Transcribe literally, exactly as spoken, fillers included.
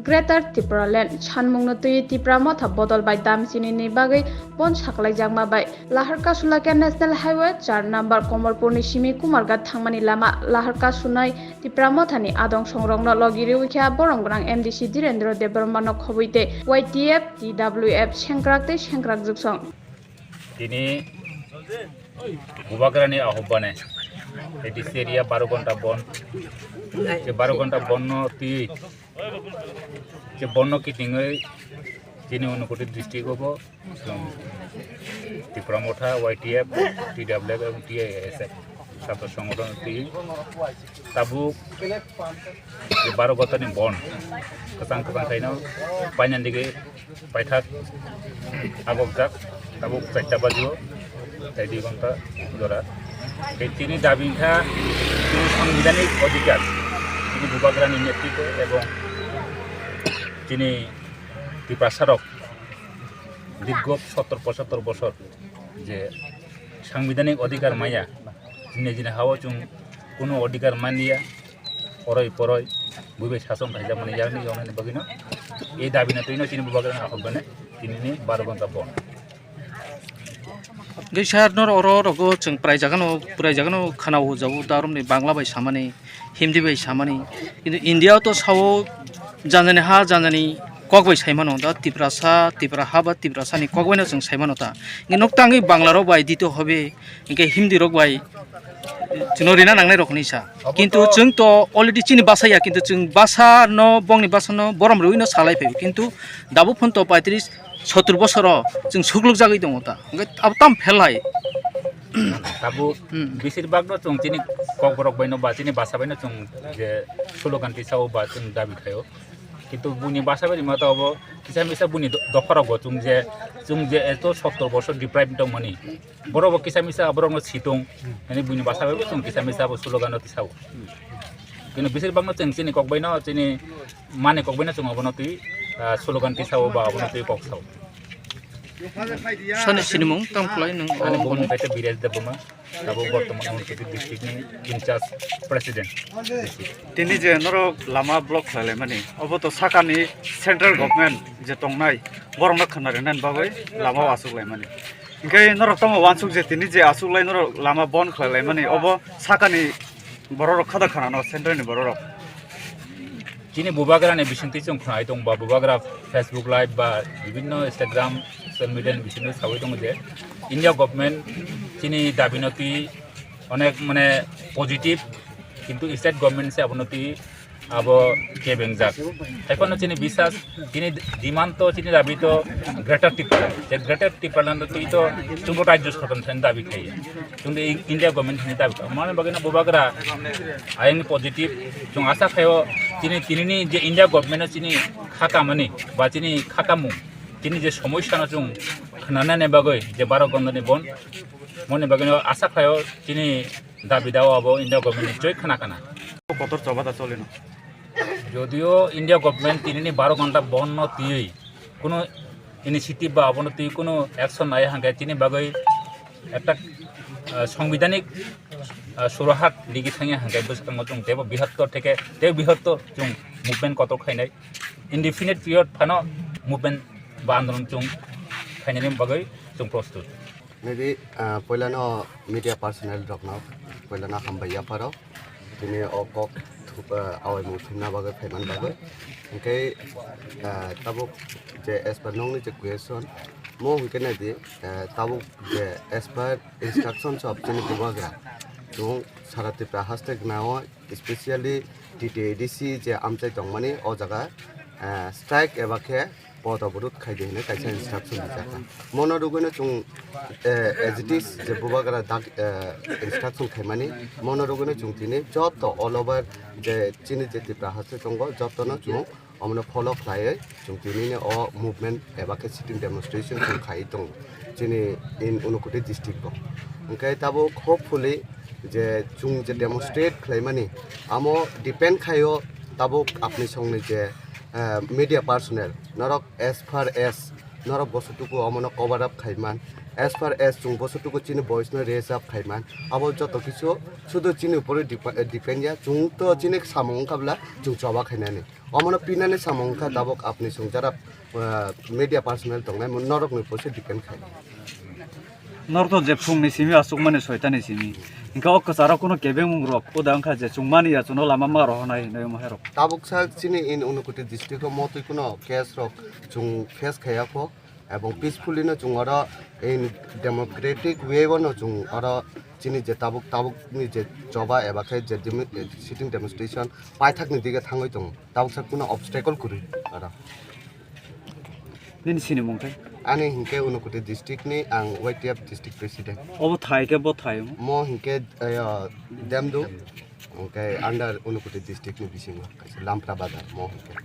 Greater Tipraland sanmungno twi Tipra Motha bodol bai dam chinini bagwi bon saklaijakma bai Laharka Sulakya National Highway char number Komolpurni simi Kumarghat thangmani lama Laharka Sunai Tipra Mothani adong songrokno logi riwi kha borom gwnang M D C Dhirendra Debbarmano khobwi tei Y T F, T W F sengkrak tei sengkrak juksong. Tini Bubagrani ahobane A D C area baro ghonta bon, je baro ghonta bonno twi je bonno kitingwi chini Unakoti district o bo chwng Tipra Motha, Y T F, T W F ebong T I S F sabda songothon twi tabuk je baro ghonta ni bon kwchang kwchang khaino painani digwi paithak abokjak, tabuk chaita bajio, tai dui ghonta jora. Tei tini dabi wngkha tini sangbidhanik odhikar, tini Bubagrani netritwo ebong tini Tiprasarok dirgo sottor pochottor bosor je sangbidhanik odhikar maya, nijini hao chwng kunu odhikar manliya, oroi poroi buibai sason khaijakmani yakni yoknani bagwino e dabino twino chini Bubagrani ahokgani tinini baro ghonta bon. Gisa nor oro rogo chwng prai jagano, prai jagano khana o jago darumni Bangla bai samani, Hindi bai samani. Kintu India o to sao janjani ha janjani kok bai saimano da Tiprasa, Tipra ha ba Tiprasani kok bai no chwng saimano ta. Nge nok tangwi Bangla rok bai dito hobe, hingke Hindi rok bai chwngno rina nangnai rok hinwi sa. Kintu chwng to already chini basa ya, kintu chwng basa no, bongni basa no borom rwino salai phai. Kintu dabu phon to paitris sottur bosoro chwng sukluk jagwi tongo ta. Hingke abo tam phel hai. Tabuk Hmm. Besir bak no chwng chini kokborok bai no ba chini basa bai no chwng je slogan tisao ba chwng dabi khaio. Kintu buini basa bai rima ta obo kisa misa buini do-, dopha rok bo chwng je, chwng je eto sottor bosor deprive tongmani. Borok bo kisa misa borok no situng. Ani buini basa bai bo chwng kisa misa bo slogan no tisao. Kintu besir bak no chwng chini kok bai no chini mani kok bai no chwng obo no twi, ah, slogan tisao ba obo no twi kok sao. Sani sinimung tam khlai nung Ani o bumung hwnwi. Khaite Biraj Debbarma, abo bortoman Unakoti district ni in charge president. Tini je norok lama block khlai laimani, obo to sakani central government je tongnai, borokno khna rinani bagwi lama o aswk laimani. Hingke norok tamo uansuk je tini je aswk lai norok lama bon khlai laimani, obo sakani bororok khada khana no central ni bororok. Chini Bubagrani bisingtwi chwng khnai tong ba Bubagra Facebook Live ba bibinno Instagram social media ni bisingtwi sawi tongo je India government chini dabino twi onek mane positive, kintu state government se abono twi abo kebengjak. Haiphano chini bisas, chini demand to, chini dabi to Greater Tipraland. Je Greater Tipraland to twi to chwngbo rajyo soton thani dabi khai. Chwngde India government thani dabi khai. Mane bagwi no Bubagra ayang positive. Chwng asa khaio chini tinini je India government chini khakamani ba chini khakamung, chini je somosya no chwng khnanani bagwi je baro ghonta ni bon, mone bagwi no asa khaio chini dabi dao abo India government ni choi khna khna. Kotor choba da cholino. Jodio India government tinini baro ghonta bon no tiyui kuno initiative ba abono tiyui kuno action nai hangke chini bagwi ekta, ah, sangbidhanik, ah, surahat ligi thangya hangke bwskango chwng tebo bihottor theke tebo bihottor chwng movement kotor khainai indefinite period phano movement ba andolon chwng khainani bagwi chwng prostut. Maybe, ah, poilano media personnel rokno poilano hambai yapharo. Tini o kok thup-, ah, awaimung thumna bagwi phaiman bagwi. Hingke, ah, tabuk je as per nongni je question, mo hingke naidi, ah, tabuk je as per instructions of chini Bubagra, chwng sara Tripura haste gwnao, especially T T A D C je amchai tongmani o jaga, ah, strike eba khe poto borot khai di hinwi kaisa instruction rijak kha. Mono rwgwino chwng, eh, as it is je Bubagra dak, eh, instruction khaimani, mono rwgwino chwng tini joto all over je chini je Tripura haste tongo, jotono chwng omono follow khlaiwi chwng tinini o movement eba khe sitting demonstration chwng khaiwi tongo chini in Unakoti district o. Hwnkhe tabuk hopefully je chwng je demonstrate khlaimani, amo depend khaio tabuk apni songni je, eh, media personnel norok as far as norok bosutuku omono cover up khaiman, As far as chwng boso tuku chini voice no raise up khaiman, abo joto kisu sudu chini upore depe-, depend ya, chwng to chini samung wngkha bwla chwng choba khainani. Omono pinani samung wngkha tabuk apni sung jara, ah, media personnel tongnai, norokni upor se depend khai. Norok to je phungni simi aswkmani soitani simi. Hinkhe o kwcharo kuno kebengmung rok koda wngkha je chwngmani ya chwngno lama ma rohornai hinwi omo hai rok. Tabuk sak chini in Unakoti district o motwi kuno case rok chwng face khaiya kho, ebong peacefully no chwng oro in democratic way o no chwng oro chini je tabuk tabuk ni je choba eba khe je demo-, sitting demonstration paithak ni dige thangwi tongo. Tabuk sak kuno obstacle kwrwi oro. Nini sinimung khe? Ani hinkhe Unakoti district ni, ang Y T F district president. Obo thai khe bo thai wng? Mo hinkhe, eh, Demdu, hinkhe under Unakoti district ni bisingo kaisa Lampra Bazar mo hinkhe.